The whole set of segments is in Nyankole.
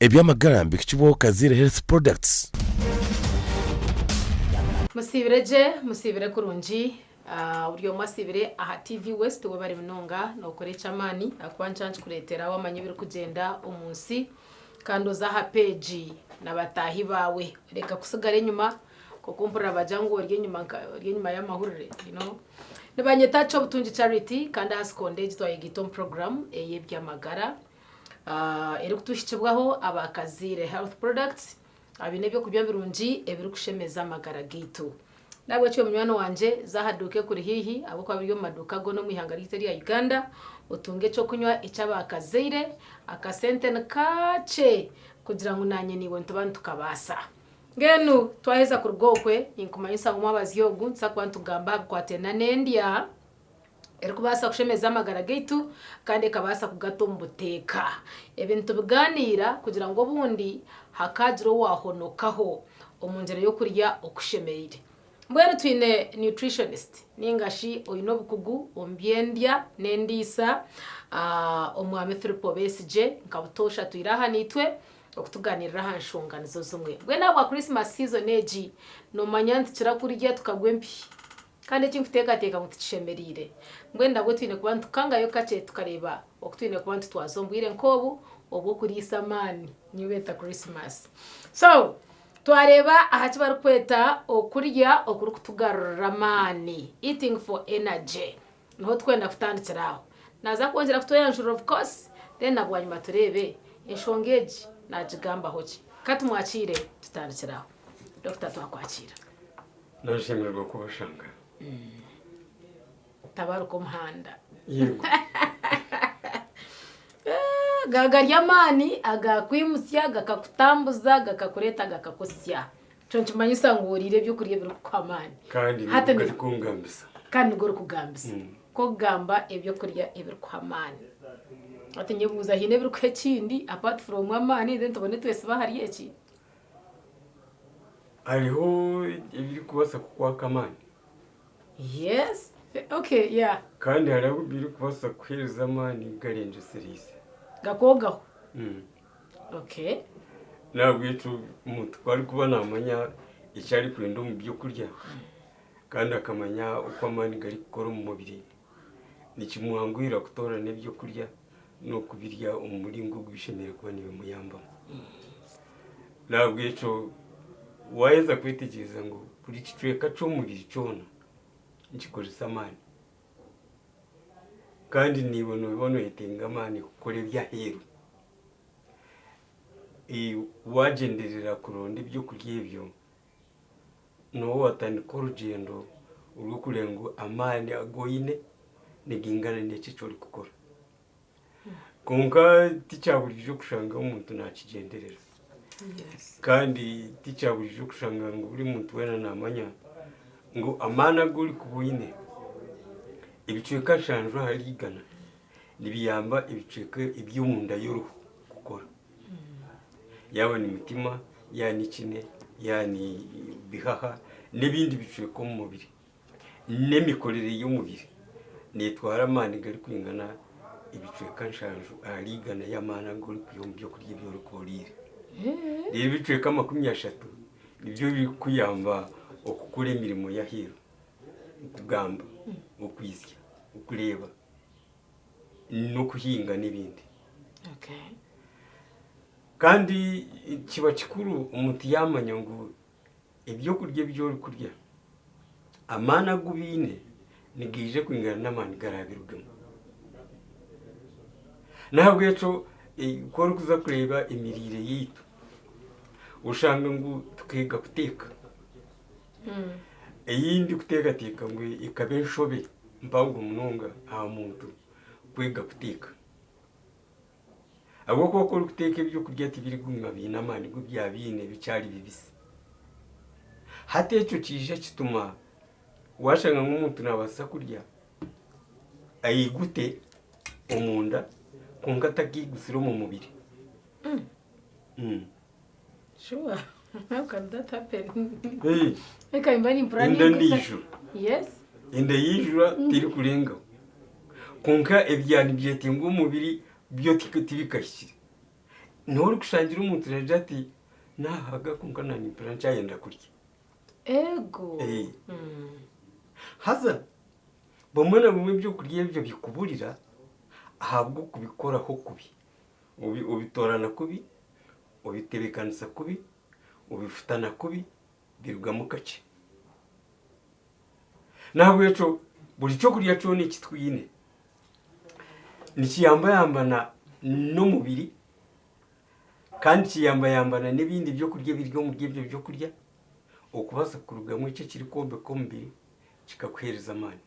Eby'amagara nibihikibwaho Kaziire Health Products. Musiibire gye, musiibire kurungi, buri omwe asiibire aha TV West webare munonga nokora eky'amaani ahakuba nikyo nikikureetera wamanya ebirikugyenda omu nsi kandi oze aha peegi na bataahi baawe reka kusigara enyima nk'oku mpurira bagira ngu ori enyima ori enyima y'amahurire you know. Nibanyeta Kyobutungi Charity kandi aha sikonda egi twayegaita omu puroguraamu ey'eby'amagara erikutuhikibwaho aba Kaziire Health Products abaine ebyokurya birungi ebirikushemeza amagara gaitu. Nahabwekyo munywani wangye za aha duuka ekuri haihi ahabw'okuba biri omu maduuka goona omu ihanga ryaitu erya Uganda otunge ekyokunywa eky'aba Kazaire, akasente ni kakye kugira ngu naanye naiwe nituba nitukabaasa. Mbwenu twaheza kuruga okwe ninkumanyisa ngu omwabazyo ogu nituza kuba nitugamba aha bikwatiraine n'endya erikubaasa kushemeza amagara gaitu kandi ekabaasa kugata omu buteeka. Ebi nitubigaaniira kugira ngu obundi hakaagira owaahonokaho omu ngyera y'okurya okushemereire. Mbwenu twine nutritionist nainga shi oine obukugu omu by'endya n'endiisa, Omwami Firipo Besigye nka butoosha atwire aha naitwe okutugaaniirira aha nshonga nizo zimwe. Mbwenu ahabwa Christmas season egi, noomanya nitukira kurya tukagwa empihi. Kandi eki nkuteekateeka ngu tikishemereire. Mbwenu nabwo twine kuba nitukangayo kakye tukareeba oku twine kuba nitutwaza omu bwire nk'obu obw'okuriisa amaani, niyo beeta Christmas. So, twareeba aha ki barikweta okurya okurikutugarurira amaani, eating for energy. Niho turikwenda kutandikira aho. Naaza kwongyera kutweyanjurira of course, then na bwanyima tureebe enshonga egi naagigambaho ki. Ka tumwakiire tutandikire aho. Dokita twakwakiira. Nashemererwa kubashanga. Tabaruka omuhanda. Yego. Gaba gari amaani agakwimutsya gakakutambuza gakakureeta gakakusya. Ekyo nikimanyisa ngu oriire ebyokurya ebirikukuha amaani. Kandi Hati nigo ni- garikungambisa. Kandi nigo orikugambisa. Nk'okugamba ebyokurya ebirikuha amaani. Hati nyebuuza haine ebirikuha ekindi apart from amaani then tubone twesibe ahari eki? Hariho ebirikubaasa kukwaka amaani. Yes. Okay, yeah. Kandi hariho ebirikubaasa kukuheereza amaani garengyesereize. Gakwogaho. Okay. N'ahabw'ekyo omuntu ku arikuba naamanya eki arikwenda omu by'okurya kandi akamanya oku amaani garikukora omu mubiri, nikimwanguhira kutoorana ebyokurya n'okubirya omu muringo ogu bishemereire kuba nibimuyambamu. N'ahabw'ekyo waaheza kwetegyereza ngu buri kicweka ky'omubiri kyona nikikoresa amaani kandi naiwe nooba nooyetenga amaani kukora eby'aheeru, waagyenderera kuronda ebyokurya ebyo, Nooba waatandika orugyendo rw'okureeba ngu amaani agu oine nigaingana n'eki eki orikukora. Kwonka tikya buriijo kushanga omuntu naakigyenderera. Kandi tikya buriijo kushanga ngu buri muntu weena naamanya ngu amaani agu orikuba oine, ebicweka nshanju ahari igana nibiyamba ebicweka eby'omunda y'oruhu kukora. Yaaba ni mutima, yaaba ni kine, yaaba ni bihaha n'ebindi bicweka omu mubiri. N'emikorere y'omubiri neetwara amaani garikwingana ebicweka nshanju ahari igana y'amaani agu orikwiha omu byokurya ebi orikuba oriire. Reero ebicweka 30 nibyo birikukuyamba okukora emirimo y'aheeru, okugamba, okwitsya, okureeba. n'okuhinga n'ebindi. Kandi kiba kikuru omuntu yaamanya ngu ebyokurya ebi orikurya, amaani agu biine nigaija kwingana n'amaani garaabirugemu. N'ahabw'ekyo ku orikuza kureeba emiriire yaitu, oshanga ngu tukeega kuteeka. Ei ndikuteekateeka ngu ekaba enshobe mpango munonga aha muntu kwega kuteeka. Ahabw'okuba ku orikuteeka ebyokurya tibirikuguma biine amaani gu byabaire bikyari bibisi. Hati ekyo kiija kituma waashanga ngu omuntu naabaasa kurya aigute omunda kwonka atakaigutsire omu mubiri. Sure. How can that happen? Hey, Reka mba nimpurira enda ninguta. neijura. Yes. Enda yaijura terikurengaho. Kwonka ebyaba nibyetenga omubiri byo tibikahikire. Niho orikushangira omuntu naagira ati, Naahaga kwonka naanye mpurira nkyayenda kurya. Ego. Eh. Haza bumwe na bumwe ebyokurya ebyo bikuburira ahabw'okubikoraho kubi. Obitoorana kubi, obitebeekanisa kubi, obifutana kubi, birugamu kakye. N'ahabw'ekyo buri ky'okurya kyona eki twine nikiyambayambana n'omubiri kandi kiyambayambana n'ebindi by'okurya ebiri omuri ebyo by'okurya okubaasa kurugamu ekyo ekirikwombeka omubiri kikakuheereza amaani.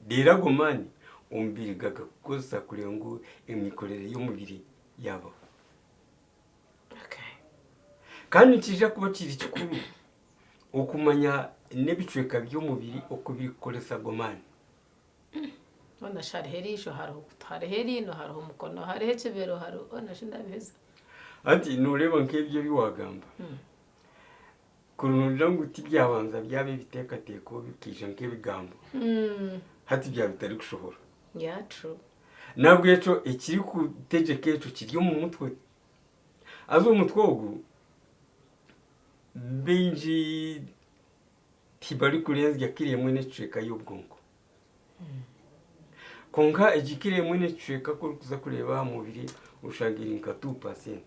Reero ago maani omubiri gagakukozesa kureeba ngu emikorere y'omubiri yaabaho. Kandi nikiija kuba kiri kikuru okumanya n'ebicweka by'omubiri oku birikukoresa ago maani. Hoona shi hariho eriisho, hariho okutu, hariho eriino, hariho omukono, hariho ekibero, hariho hoona shi ndabiheza. Hati nooreeba nk'ebyo ebi waagamba, kuri noogira ngu tibyabanza byaba ebiteekateeko bikaija nk'ebigambo, hati byaba bitarikushohora. Yeah, true. N'ahabw'ekyo ekirikutegyeka ekyo kiri omu mutwe. Haza omutwe ogu baingi tibarikurenzya kiro emwe n'ekicweka y'obwonko. Kwonka egi kiro emwe n'ekicweka ku orikuza kureeba aha mubiri oshanga eri nka 2%.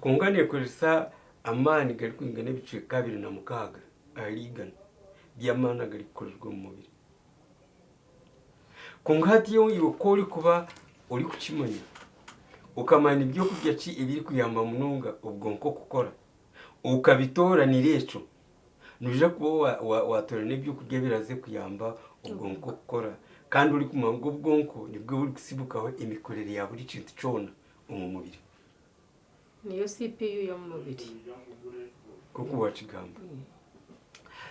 Kwonka neekoresa amaani garikwingana ebicweka 26 ahari igana by'amaani agarikukorerwa omu mubiri. Kwonka hati iwe ku orikuba orikukimanya, okamanya ni by'okurya ki ebirikuyamba munonga obwonko kukora, okabitooranira ekyo, noija kuba waatoorana eby'okurya ebiraaze kuyamba obwonko kukora kandi orikumanya ngu obwonko nibwo burikutsibukaho emikorere ya buri kintu kyona omu mubiri. Niyo CPU y'omu mubiri. Nk'oku waakigamba.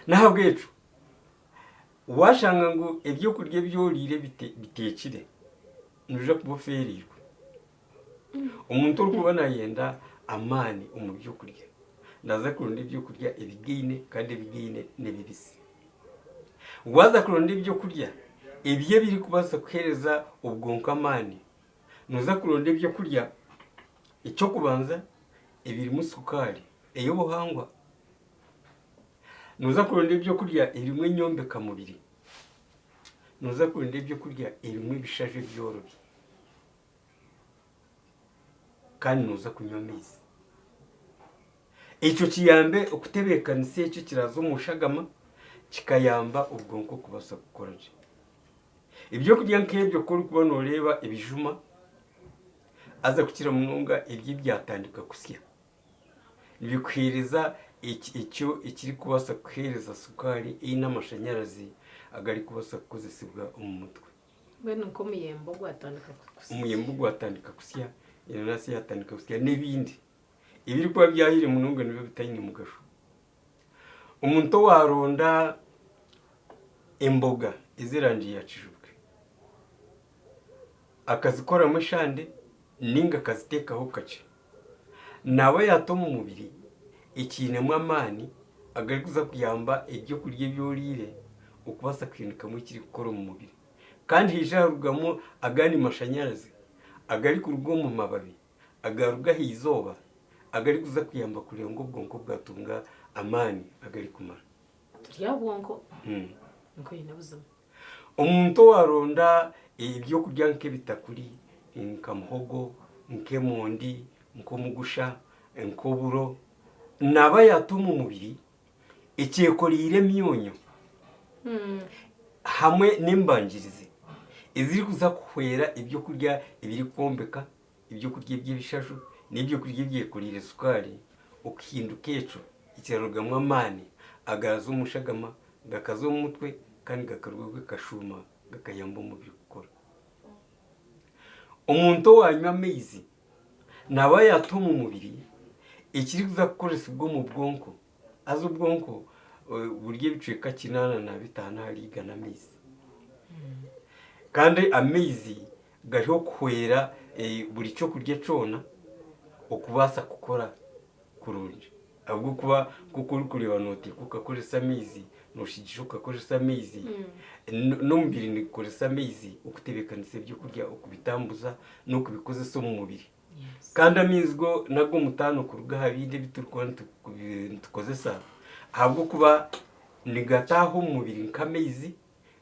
N'ahabw'ekyo Waashanga ngu eby'okurya ebi oriire biteekire, noija kuba ofeereirwe. Omuntu orikuba naayenda amaani omu by'okurya, naaza kuronda eby'okurya ebigaine kandi ebigaine n'ebibisi. Waaza kuronda eby'okurya ebyo ebirikubaasa kuheereza obwonko amaani, nooza kuronda eby'okurya eky'okubanza ebirimu sukaari ey'obuhangwa. Nooza kuronda ebyokurya ebirimu enyombekamubiri. Nooza kuronda ebyokurya ebirimu ebishaju ebyorobi. Kandi nooza kunywa amaizi. Ekyo kiyambe okutebeekanisa ekyo ekiraaza omu shagama kikayamba obwonko kubaasa kukora gye. Ebyokurya nk'ebyo ku orikuba nooreeba ebijuma, haza kukira munonga ebyo ebyatandika kusya. Nibikuheereza ekyo ekirikubaasa kukuheereza sukaari eine amashanyarazi agarikubaasa kukozesibwa omu mutwe. Mbwenu nk'omuyembe ogwatandika kusya. Omuyembe ogwatandika kusya, enanasi yatandika kusya n'ebindi. Ebirikuba byahiire munonga nibiba bitaine mugasho. Omuntu owaaronda emboga ez'erangi ya kijubwe akazikoramu eshande nainga akaziteekaho kakye, Naaba yaata omu mubiri ekiinemu amaani agarikuza kuyamba ebyokurya ebi oriire okubaasa kuhindukamu ekirikukora omu mubiri. Kandi haija harugamu agandi mashanyarazi agarikuruga omu mababi agaruga aha izooba agarikuza kuyamba kureeba ngu obwonko bwatunga amaani agarikumara. Turi aha bwonko nkoine buzima. Omuntu owaaronda ebyokurya nk'ebitakuri, nka muhogo, nk'emondi, nk'omugusha, nk'oburo, naaba yaata omu mubiri ekyekoreire emyonyo hamwe n'embangirizi ezirikuza kuhwera ebyokurya ebirikwombeka, ebyokurya eby'ebishaju n'ebyokurya ebyekoreire sukaari okuhinduka ekyo ekirarugamu amaani agaraza omu shagama gakaza omu mutwe kandi gakarugayo gakashuuma gakayamba omubiri kukora. Omuntu owaanywa amaizi naaba yaata omu mubiri ekirikuza kukoresibwa omu bwonko haza obwonko buri ebicweka kinaana na bitaano ahari igana amaizi. Kandi amaizi gariho kuhwera buri ky'okurya kyona okubaasa kukora kurungi. Ahabw'okuba nk'oku orikureeba nooteekwa okakoresa amaizi, nooshigisha okakoresa amaizi, n'omubiri nigukoresa amaizi okutebeekanisa ebyokurya okubitambuza n'okubikozesa omu mubiri. Kandi amaizi go n'ag'omutaano kuruga aha bindi ebi turikuba nitukozesa ahabw'okuba nigataaha omu mubiri nk'amaizi,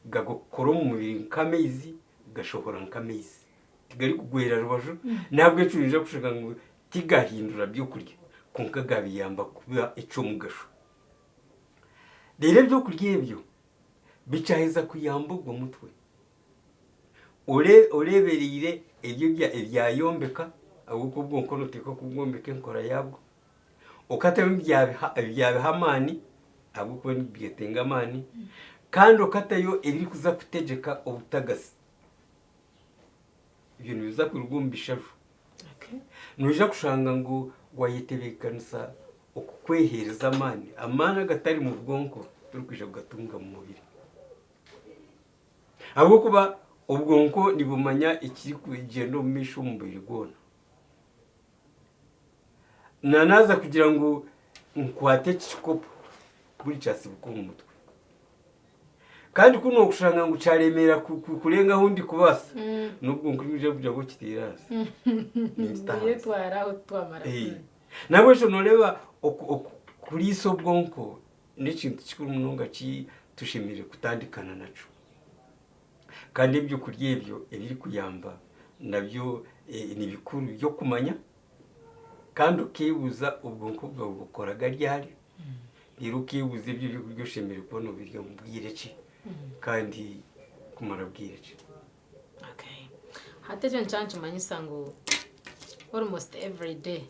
gakora omu mubiri nk'amaizi, gashohora nk'amaizi. Tigarikugwera rubaju, n'ahabw'ekyo noija kushanga ngu tigahindura by'okurya kwonka gabiyamba kuba eky'omugasho. Reero ebyokurya ebyo bikyaheza kuyamba ogwo mutwe. Oreebereire ebyo ebyayombeka ahabw'okuba obwonko nooteekwa kubwombeka enkora yaabwo, okatamu ebyabiha amaani ahabw'okuba nibyetenga amaani, kandi okatayo ebirikuza kutegyeka obutagatsi. Ebyo nibiza kuruga omu bishaju. Noija kushanga ngu waayetebeekanisa okukweheereza amaani, amaani agatari mu bwonko torikwija kugatunga mu mubiri. Ahabw'okuba obwonko nibumanya ekirikugyenda omu maisho omu mubiri gwona. Nanaaza kugira ngu nkwate eki kikopo, buri kyatsibuka omu mutwe. Kandi ku nookushanga ngu kyaremeera kurenga ahu ndikubaasa, n'obwonko nibwija kugira ngu okiteere ahansi. Ninkita ahansi. Yetwara aho twamara. Nahabwekyo nooreeba kuriisa obwonko N'ekintu kikuru munonga ki tushemereire kutandikana nakyo. Kandi eby'okurya ebyo ebirikuyamba nabyo ni bikuru by'okumanya kandi okeebuuza obwonko bwawe bukoraga ryari, reero okeebuuza ebyo ebyokurya oshemereire kuba noobirya mu bwire ki kandi kumara bwire ki. Okay. Hati ekyo nikyo nikimanyisa ngu almost every day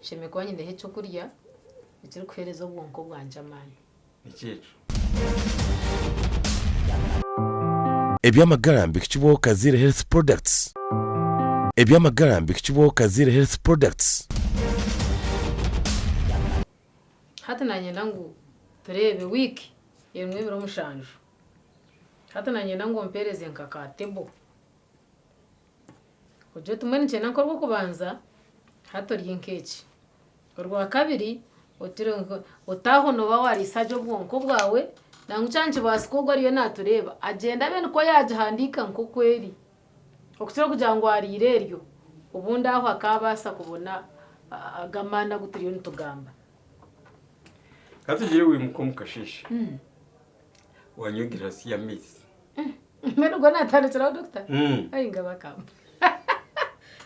Nshemereire kuba nyineho eky'okurya ekirikuheereza obwonko bwangye amaani. Niki ekyo? Eby'amagara mbihikibwaho Kaziire Health Products. Eby'amagara mbihikibwaho Kaziire Health Products. Hati nanyenda ngu tureebe wiiki erimu ebiro mushanju. Hati nanyenda ngu ompeereze nka ka table. Ogire oti mbwenu niinyenda nk'orw'okubanza hati orye nk'eki, orwakabiri ogire oti aho nooba waariisa gye obwonko bwawe nangwa kyaba nikibaasika ogwo ariyo naatureeba agyende abe nikwo yaagihandiika nk'oku eri okukira okugira ngu ariire eryo obundi aho akaabaasa kubona ago amaani agu turiyo nitugamba. Ka tugire wiimuka omu kasheeshe wanywa egiraasi y'amaizi. Mbwenu ogwo natandikiraho doctor? Ai nga bakamba.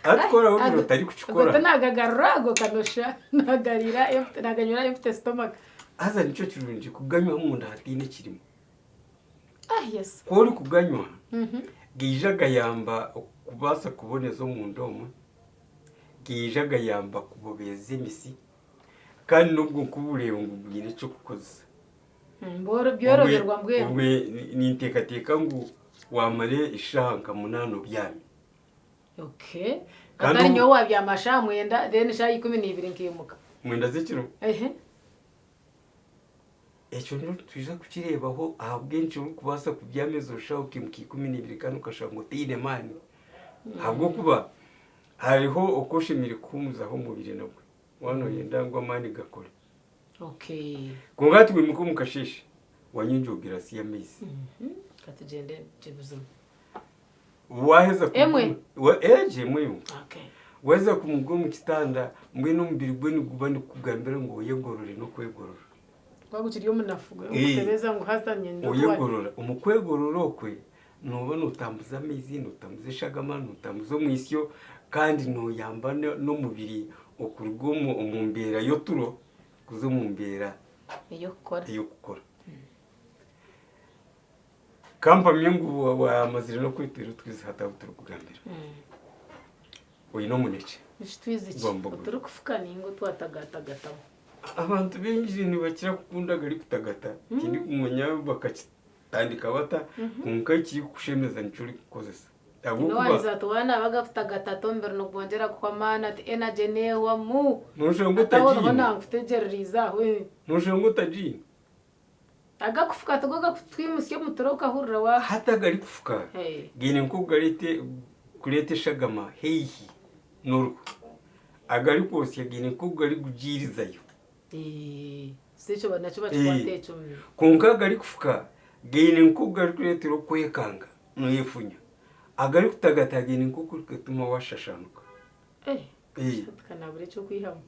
Hati ku oraba obire otarikukikora. Ogwo nagagarura ago kanosha nagarira empty naganywera empty stomach. Haza nikyo kirungi kuganywa omunda hataine ekirimu. Ah yes. Ku orikuganywa gaija gayamba kubaasa kuboneza omunda omwe, gaija gayamba kubobeeza emisi kandi n'obwonko bureeba ngu bwine eky'okukozesa. Byoroberwa mbwenu. Obwe ninteekateeka ngu waamara eshaaha nka munaana obyami. Okay. Kandi Atari nyowe wabyama shaaha mwenda then shaaha 12 nkaimuka. Mwenda z'ekiro? Ehe. Ekyo nitwija kukireebaho ahabw'enki orikubaasa kubyama ezo shaaha okaimuka 12 kandi okashanga otaine maani. Ahabw'okuba hariho oku oshemereire kuhuumuzaho omubiri nagwo waaba nooyenda ngu amaani gakore. Okay. Kwonka hati wimuka omu kasheeshe wanywa egyo girasi y'amaizi. Katugyende gye buzima. Waaheza Emwe? Egyo emwe yonka. Okay. Waaheza kumuga omu kitanda mbwenu omubiri gwe niguba nigukugambira ngu oyegorore n'okwegorora. Gwaba gukiri omunafu gurikutebeza ngu haza nyenda Oyegorora. Omu kwegorora okwe nooba nootambuza amaizi, nootambuza eshagama, nootambuza omwisyo kandi nooyamba n'omubiri okuruga omu mbeera y'oturo kuza omu mbeera Ey'okukora. ey'okukora. Ka mpamye ngu waamazire n'okwetwera otwizi hati ahu turikugambira. Oine omunekye. Nikitwizi ki? Gwa mbogo. Oturikufuka nainga otwatagatagatamu? Abantu baingi nibakira kukunda agarikutagata, tindikumanya bakakitandika bata, kwonka ekirikukushemeza nikyo orikukozesa. Ahabw'okuba. Nowaaheza ati waanaaba agakutagata ati omubiri nigwongyera kuhwa amaani ati energy neehwamu. Noshanga Ati aho niho otagiine. naankutegyerereize aho. Noshanga otagiine. Agakufuka tigo gakutwimutsya omu turo okahurira wa. Hati agarikufuka gaine nk'oku garikureeta eshagama haihi n'oruhu. Agarikwotsya gaine nk'oku garikugiirizayo. Ekyo nakyo bakikwata ekyo. Kwonka agarikufuka gaine nk'oku garikureetera okwekanga nooyefunya. Agarikutagata gaine nk'oku garikutuma waashashaanuka. Eh, Eh. hati ka nabura eky'okwihamu.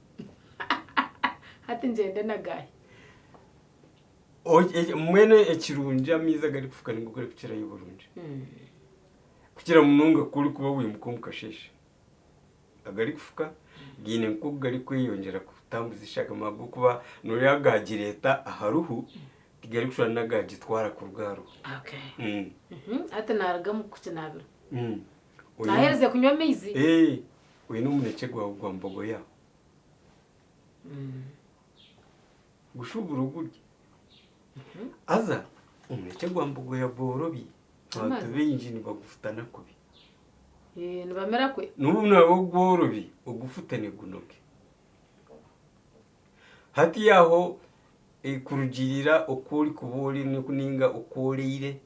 Hati ngyende na gaahi? O- e- Mbwenu ekirungi amaizi agarikufuka nigo garikukirayo oburungi. Kukira munonga ku orikuba wimuka omu kasheeshe. Agarikufuka gaine nk'oku garikweyongyera kutambuza eshagama ahabw'okuba nooreeba gaagireeta aha ruhu tigarikushushana n'agaagitwara kuruga aha ruhu. Okay. Mm. Hati naaruga omu kukinaabira. Mm. Oine- Naaherize kunywa amaizi. Eh, oine omunekye gwawe gwa mbogoya. Gushubure ogurye. Haza omunekye gwa mbogoya gworobi. Abantu Amazima. baingi nibagufutana kubi. Eh, nibamira kwe. N'obu nabwo gworobi ogufutane gunoge. Hati aho eh, kurugiirira oku orikuba ori ninga oku oraire,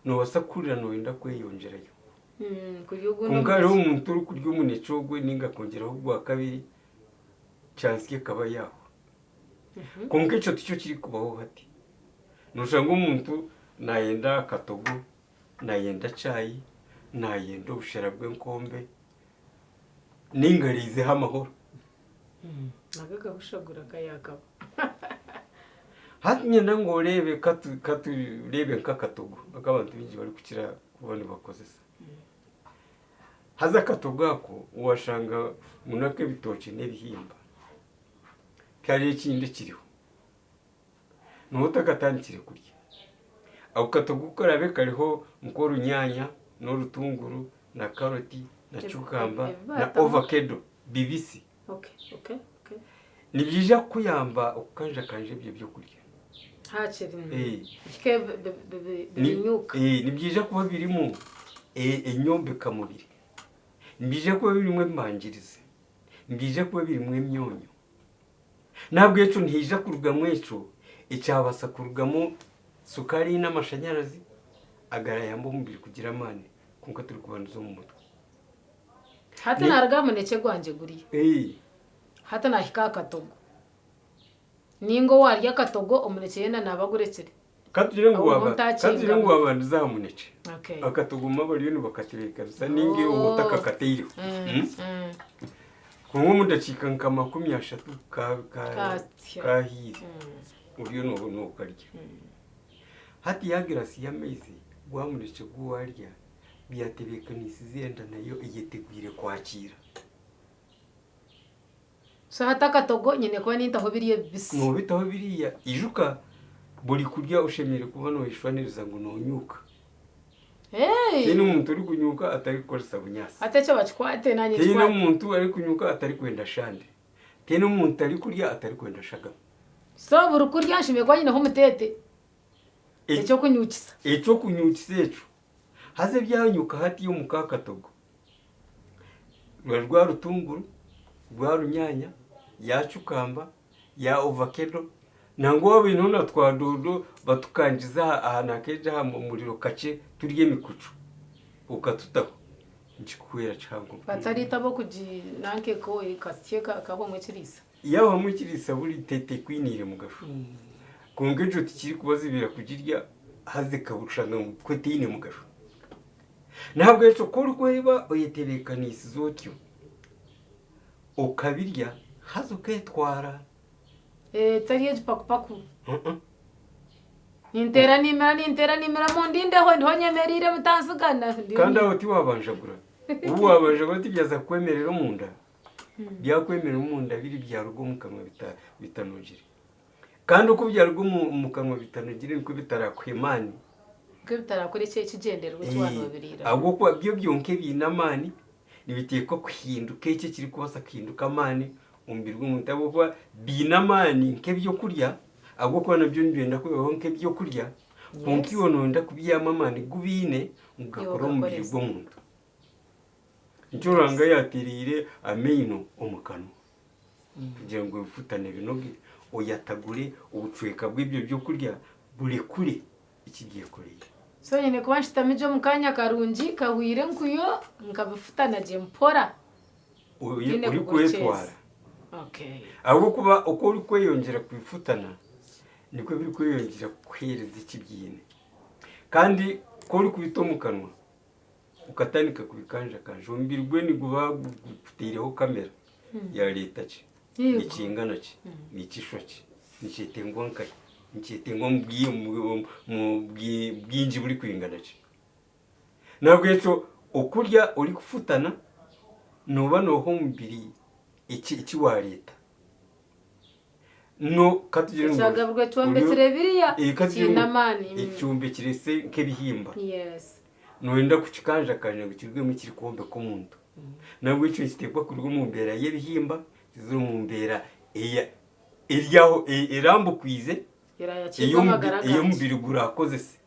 noobaasa kuhurira nooyenda kweyongyerayo. Kurya ogundi Kwonka hariho omunekye. omuntu orikurya omunekye ogwe ninga akongyeraho ogwa kabiri, chance ye ekaba yaahwa. Kwonka ekyo tikyo kirikubaho hati. Nooshanga omuntu naayenda akatogo, naayenda chai, naayenda obushera bw'enkombe, ninga ariizeho amahoro. Nago gahushagura gayakaba. Hati nyenda ngu oreebe katu katureebe nk'akatogo aku abantu baingi barikukira kuba nibakozesa. Haza akatogo ako washanga ngu n'ak'ebitookye n'ebihimba. Tihariho ekindi ekiriho. Nooba otakatandikire kurya. Ako katogo ku karaabe kariho nk'orunyaanya n'orutunguru na karoti na cukamba na Ebibaatamu. ovakedo bibisi. Okay, okay, okay. Nibyija kukuyaamba okukanjakanja ebyo byokurya. Hakiri. Eh. Bihike bibinyuka. Eh, nibyija kuba birimu eh, enyombekamubiri. Nibyija kuba birimu embangirizi. Nibyija kuba birimu emyonyo. Nahabwekyo nihaija kurugamu ekyo ekyabaasa kurugamu sukaari n'amashanyarazi agarayamba omubiri kugira amaani kwonka turikubandiza omu mutwe. Hati naruga aha munekye gwangye guriya. Eh. Hati nahika aha katogo. Ninga owarya akatogo omunekye yena naba agurekire. Katugire ngu Aho waba ntakinga. katugire ngu wabandiza aha munekye. Okay. Akatogoma bariyo nibakatebeekanisa ninga iwe Oh. otakakateireho. Kwonka omu dakiika nka 30 ka ka Kasya. kahiire oriyo no- nookarya. Hati ya girasi y'amaizi gwa munekye gu warya byatebeekanisize enda nayo eyetegwire kwakiira. So hati akatogo nyine kuba nintaho biriya ebibisi. Noobitaho biriya, ijuka buri kurya oshemereire kuba nooyeshushaniriza ngu noonyuuka. Hey! Tihaine omuntu orikunyuuka atarikukoresa bunyaatsi. Hati ekyo bakikwate naanye Tihaine nkikwate. omuntu arikunyuuka atarikwenda shande. Tihaine omuntu arikurya atarikwenda shagama. So buri kurya nshemereire kuba nyineho omuteete. Eky'okunyuukisa. Eky'okunyuukisa ekyo. Haza ebyanyuka hati omu kakatogo, rwa rwa rutunguru, rwa runyaanya, ya cukamba, ya ovakedo, nangwa waaba oineho na twa doodo batukangize aha nakeegi aha muriro kakye turye emikucu, okatutaho, nikikuhwera kihango munonga. Batariita ab'okugi nanka ekasye kahwamu ekiriisa. Yaahwamu ekiriisa buri tekwiniire mugasho. Kwonka ekyo tikirikubazibira kugirya haza ekabushanga ngu ku etaine mugasho. N'ahabw'ekyo ku orikuba oyetebeekaniisize otyo, okabirya haza okeetwara. Etari egipakupaku. Ninteera niimira ninteera niimira mundindeho ndiho nyemereire mutansigana. Kandi aho tiwabanjagura. Obu wabanjagura tibyaza kukwemerera omunda. Byakwemerera omunda biri byaruga omu kanwa bitanogire. Kandi oku byaruga omu kanwa bitanogire nikwo bitarakuhe maani. Nikwo bitarakora eki ekigyendererwa eki waanoobiriire. Ahabw'okuba byo byonka ebiine amaani nibiteekwa kuhinduka eki ekirikubaasa kuhinduka amaani omu mubiri gw'omuntu ahabw'okuba biine amaani nk'ebyokurya ahabw'okuba nabyo nibyenda kubeho nk'ebyokurya kwonka iwe nooyenda kubiihamu amaani gu biine ngu gakore omubiri gw'omuntu. Nikyo Ruhanga yaateereire amaino omu kanwa kugira ngu ebifutane binoge, oyatagure obucweka bw'ebyo byokurya burekure eki byekoreire. So nyine kuba nshutami gye omu kanya karungi kahwire enkuyo nkabifutana gye mpora. Tiine kugura Orikwetwara. ekyezi. Okay. Ahabw'okuba oku orikweyongyera kubifutana nikwo birikweyongyera kukuheereza eki byine. Kandi ku orikubita omu kanwa. Okatandika kubikanjakanja, omubiri gwe niguba gukutaireho kamera yareeta ki, nikingana ki, nikishwa ki, nikyetengwa nkahi, nikyetengwa omu bwingi burikwingana ki. Nahabwekyo okurya orikufutana nooba nooha omubiri eki wareeta. No katugire ngu Ekyagaburwa ekyombekire biriya Eh, katugire kiine ngu amaani. ekyombekire se nk'ebihimba. Yes. Nooyenda kukikanjakanja ngu kirugwemu ekirikwombeka omuntu. Nahabwekyo nikiteekwa kuruga omu mbeera y'ebihimba kize omu mbeera eya eri aho e- erambukwize Eraayakiirwe amagara gangye. ey'omubiri guraakozese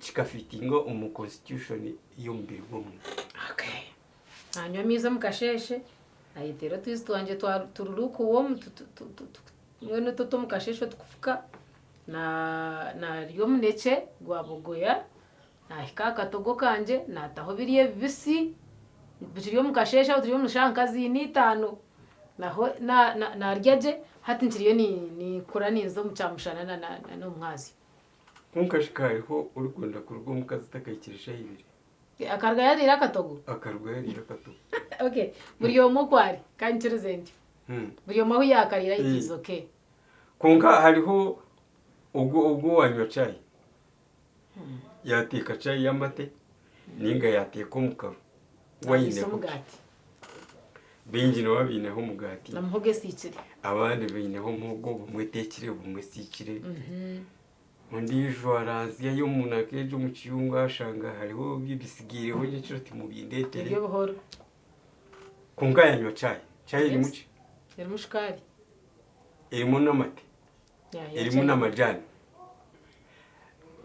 kikafitinga omu constitution y'omubiri gw'omuntu. Okay. Nanywa amaizi omu kasheeshe, nayeteera otwizi twangye twa turi lukewarm mbwenu otwo otw'omu kasheeshe otukufuka, narya omunekye gwa bogoya, nahika aha katogo kangye nataho biriya ebibisi, bukiri omu kasheeshe aho turi omu shaaha nka ziina itaano, naho narya gye hati nkiriyo ninkura ninza omu kyamushana n'omu mwazyo. Kwonka shi ka hariho orikwenda kuruga omukazi atakahikire shaaha ibiri? Akaruga yariire akatogo? Akaruga yariire akatogo. Okay, buri omwe oku ari, ka nyikirize ntyo. Buri omwe ahu yaakariira it is okay. Kwonka hariho ogwo ogwo owanywa chai, yaateeka chai y'amate nainga yaateeka omukaru, we Ariisa aineho ki? omugaati. Baingi nibaba baineho omugaati. Na muhogo esiikire. Abandi baineho muhogo obumwe eteekire obumwe esiikire. Ondiijo aranzyayo omu nakeegye omu kiyungu ashanga hariho ebitsigaireho nyekiro ati mubindeetere. Ebyo buhoro. Kwonka yanywa chai. Chai erimu ki? Erimu shukaari. Erimu n'amate. Erimu n'amajaani.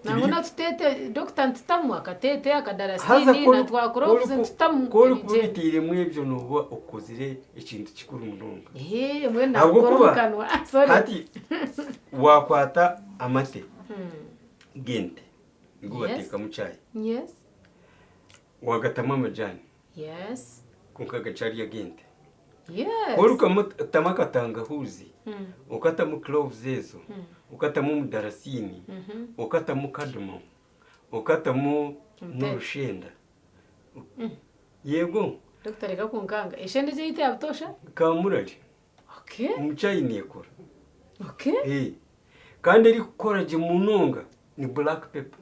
Nangwa na tutete dokita nitutamu akatete, akadarasiini na twa cloves nitutamu. Ku orikuba obitairemu ebyo nooba okozire ekintu kikuru munonga. Eeh mbwenu naakukora omu kanwa. Sorry. Hati waakwata amate g'ente nigo bateekamu chai. Yes. Waagatamu amajaani. Yes. Kwonka gakyari ag'ente. Yes. Ku orikutamu akatangahuuzi, okatamu cloves ezo, okatamu omudarasiini, okatamu cardamom, okatamu n'orushenda. Yego. Dokita reka kunkanga. Eshenda egyo eyaitu ya butoosha? Kamurari. Okay. Omu chai neekora. Okay. Eh. Kandi erikukora gye munonga ni black pepper.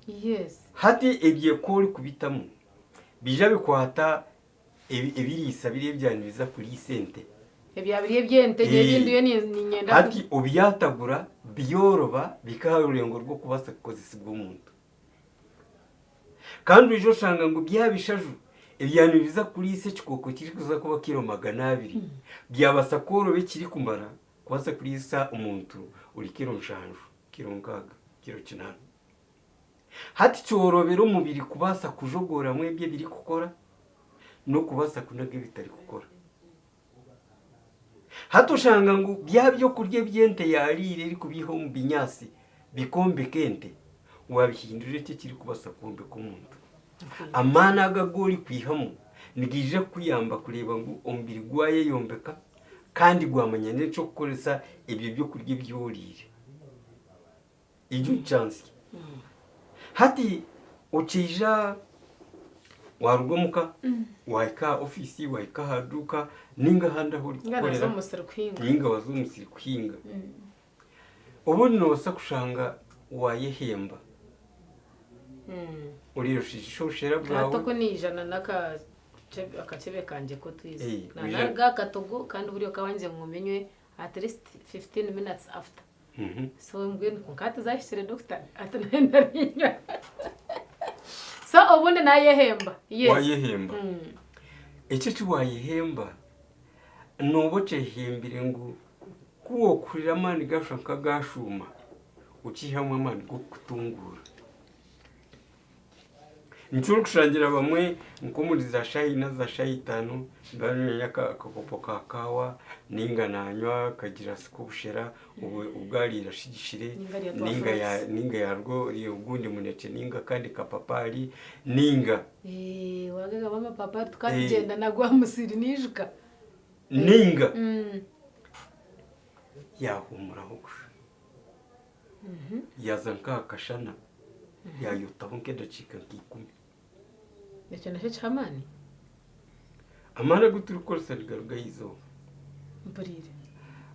Yes. Hati ebyo ku orikubitamu biija bikwata ebiriisa biriya ebyaba nibiza kuriisa ente. Ebya biri eby'ente nyowe ebi ndiyo niinyenda ku. Hati obyatagura byoroba bihika aha rurengo rw'okubaasa kukozesibwa omuntu. Kandi oija oshanga ngu bya bishaju ebyaba nibiza kuriisa ekikooko ekirikuza kuba kiro 200 byabaasa kworoba ekirikumara kubaasa kuriisa omuntu ori kiro 7, kiro 6, kiro 8. Hati kyorobera omubiri kubaasa kujogoramu ebyo ebirikukora n'okubaasa kunaga ebitarikukora. Hati oshanga ngu bya byokurya ebi ente yaariire erikubiiha omu binyaatsi bikombeka ente, waabihindura eki ekirikubaasa kwombeka omuntu. Amaani ago agu orikwihamu nigaija kukuyamba kureeba ngu omubiri gwayeyombeka kandi gwamanya n'eky'okukoresa ebyo byokurya ebi oriire. Egyo ni chance. Hati okiija waruga omuka wahika aha ofiisi wahika aha duuka ninga ahandi ahu Ninga naza orikukorera omu musiri kuhinga. ninga waza omu musiri kuhinga obundi noobaasa kushanga waayehemba oreeba obushera Hati bwawe oku naija na n'akakyebe kangye k'otwizi. Eh, Na oija- naruga aha katogo kandi buriya okabanza ngume nywe at least 15 minutes after. So mbwenu kwonka hati zahikire doctor hati nayo narinywa. So obundi nayehemba. Yes. Wayehemba. Eki eki wayehemba nooba okyehembire ngu ku okuhurira amaani gashusha nk'agashuuma okiihamu amaani g'okukutunguura. Nikyo orikushangira bamwe nk'omuri za shaaha ina za shaaha itaano nibanywa akakopo ka kaawa nainga nanywa akagirasi k'obushera obu ariire ashigikire nainga yaruga orya ogundi munekye nainga akandi kapapaari nainga. Waagamba amapapaari tukaba tugyenda nago aha musiri naijuka. Nainga yaahuumuraho kusha yaaza nk'aha kashana. Yaayotaho nk'edakiika nka ikumi. Ekyo nakyo kiha amaani? Amaani agu turikukoresa nigaruga aha izooba. Mpuriire.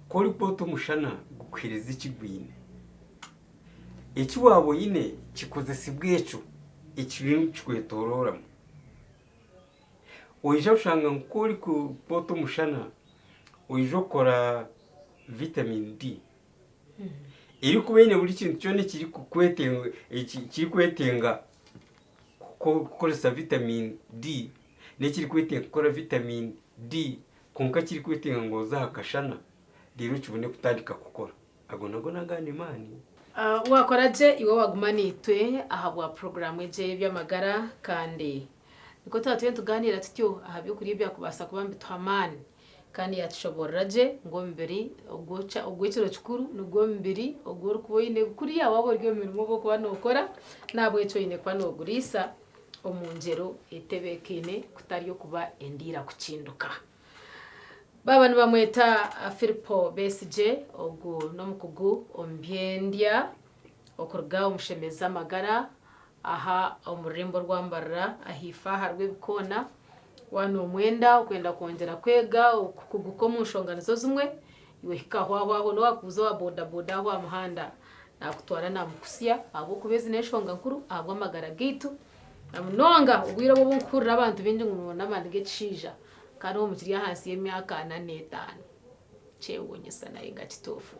Ku orikwota omushana gukuheereza eki gwine. Eki waaba oine kikozesibwa ekyo ekiriyo nikikwetororamu. Oija kushanga ngu ku orikwota omushana oija okora vitamin D erikuba eine buri kintu kyona ekirikwetenga kukoresa vitamin D n'ekirikwetenga kukora vitamin D kwonka kirikwetenga ngu oze aha kashana reero kibone kutandika kukora. Ago nago n'agandi maani. Waakora gye iwe waaguma naitwe ahabwa puroguraamu egi ey'eby'amagara kandi nikwo twaba turiyo nitugaaniira tutyo aha by'okurya ebyakubaasa kuba nibituha amaani kandi yaatushoboorora gye ngu omubiri ogw'ekiro kikuru nigwo mubiri ogu orikuba oine kuriya waaba ori omu mirimo obu orikuba nookora n'ahabw'ekyo oine kuba nooguriisa omu ngyero etebeekaine kutari okuba endiira kukinduka. Baaba nibamweta Firipo Besigye, ogu n'omukugu omu by'endya okuruga omu Shemeza Amagara aha omu rurembo rwa Mbarara ahaifo aha rw'ebikoona. Waaba noomwenda okwenda kwongyera kwega okukuguka omu nshonga nizo zimwe, iwe hika aho aho aho n'owaakubuuza owa bodaboda aho aha muhanda naakutwara naamukutsya ahabw'okuba ezi n'enshonga nkuru ahabw'amagara gaitu na munonga obwire obu obu nkuhurira abantu baingi ngu nibonda amaani g'ekishaija. Kandi obwo mukiri ahansi y'emyaka ana n'etaano. Kyewuunyisa naye nga kituufu.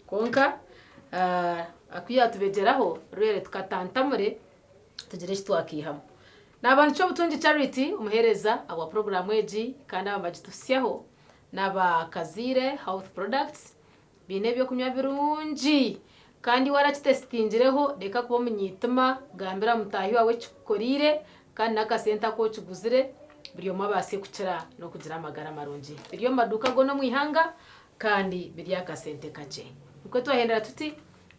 Kwonka ku yaatubegyeraho rwere tukatantamure tugire eki twakaihamu. Naaba nikyo Obutungi Charity omuheereza ahabwa puroguraamu egi kandi aba nibagituhitsyaho n'aba Kazaire Health Products. Baine ebyokunywa birungi kandi warakitesitingireho reka kuba omunyeitima gambira mutaahi waawe ekikukoreire kandi n'akasente aku okiguzire buri omwe abaase kukira n'okugira amagara marungi. Biri omu maduuka goona omu ihanga kandi biri aha kasente kakye. Nikwo twahendera tuti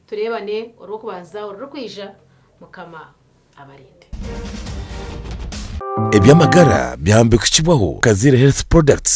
tureebane orw'okubanza orurikwija Mukama abarinde. Eby'amagara byahambikukibwaho Kazaire Health Products.